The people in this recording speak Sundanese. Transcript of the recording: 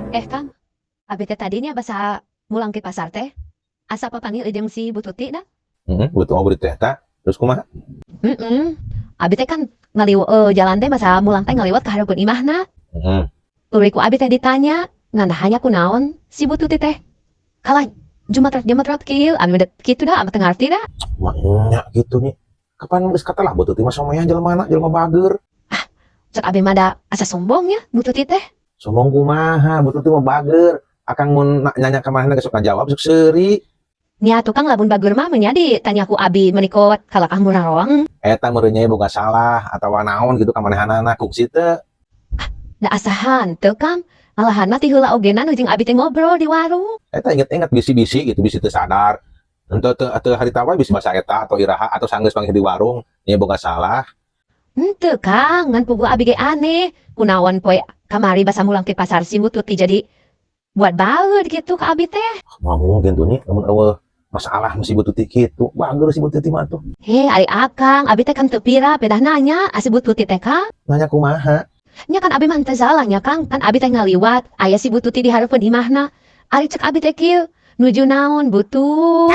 Eh, Kang, abi teh tadinya basa mulang ke pasar teh. Asa papanggih jeung si Bu Tuti dah. Heeh, betul oh teh ta. Terus kumaha? Heeh. Abi teh kan jalan teh basa mulang teh ngaliwat ka hareupeun imahna. Tuluy ku abi teh ditanya, ngan hanya kunaon si Bu Tuti teh. Kalah jumatrot jumatrot kieu, abi mah kitu dah, abi teu ngarti dah. Maknya gitu nih. Kapan geus katelah Bu Tuti mah someah jelema jelema bager. Cek abi mah da asa sombong ya Bu Tuti teh. Sombong kumaha, Bu Tuti mah bager. Akang mun nanya ka manehna ge sok ngajawab, sok seuri. Nya tukang lamun bager mah nya ditanya ku abi meuni kot kalakah murah. Eta meureun nya boga salah atawa naon gitu ka manehanana, kungsi teu? Da asa henteu, Kang. Malahan mah ti heula ogena nu jeung abi teh ngobrol di warung. Eta inget-inget bisi-bisi gitu, bisi teu sadar. Henteu teu teu harita wae bisi basa eta atau iraha atau sanggeus panggih di warung nya boga salah. Henteu, Kang, ngan puguh abi ge aneh. Kunaon poe kamari basa mulang ti pasar si Bu Tuti jadi buat baeud gitu ka abi teh. Moal mungkin tuh nya lamun euweuh masalah si Bu Tuti kitu. Bager si Bu Tuti mah tuh. Heh, ari akang, abi teh kan teu pira pedah nanya si Bu Tuti teh, Kang. Nanya kumaha? Nya kan abi mah teu salah nya, Kang, kan abi teh ngaliwat aya si Bu Tuti di hareupeun imahna. Ari cek abi teh kieu, "Nuju naon, Bu Tut?"